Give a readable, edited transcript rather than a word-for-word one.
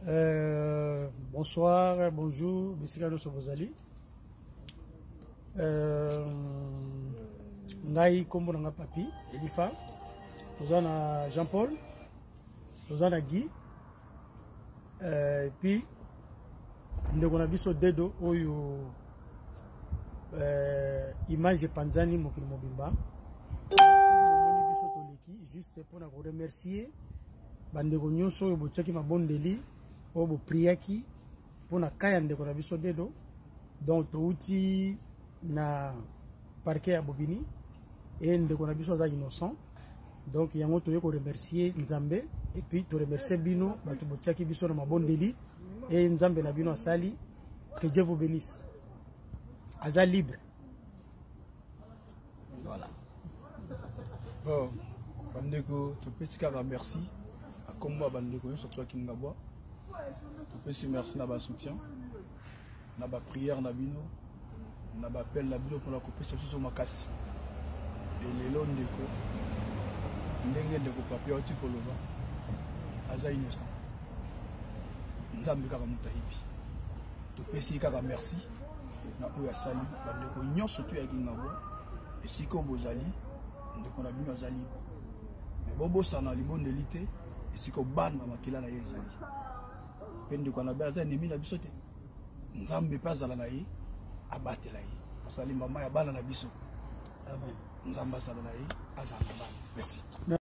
Euh, bonsoir, bonjour, bisika nyonso bozali. Euh, ngai nkombo na nga Papi Elifa, toza na Jean-Paul, toza na Guy, euh, et puis ndeko na biso Dedo oyo euh, image epanzani mokili mobimba. Soki biso toleki juste mpona koremercier bandeko nyonso oyo botiaki mabondeli oyo bopriaki mpo na ka ya ndeko na biso Dedo. Donc touti na parquet ya Bobigny e ndeko na biso aza innocent. Donc yango toye koremercier Nzambe et puis toremercier bino bato botiaki biso na mabondeli e Nzambe na bino asali. Que Dieu vous bénisse. Aza libre. Voilà. Bon, bandeko topesi kaka merci na kombo ya bandeko nyonso toyaki Ngabwa. Topesi merci na basoutien, na baprière na bino, na baappel na bino mpona kopesa biso makasi. Elelo ndeko, ndenge ndeko Papi auti koloba, aza innocent. Nzambe kaka moto ayebi. Topesi kaka merci na oyo asali. Bandeko nyonso toyaki Ngabwa, esika oyo bozali, ndeko na bino aza libre. Me bobosana libondeli te, esika bana makila na ye ezali. Mpe ndeko na aza ennemi na biso te. Nzambe mpe azala na ye, abatela ye. Azali mama ya bana na biso. Amen. Nzambe azala na ye, azala na bana. Merci.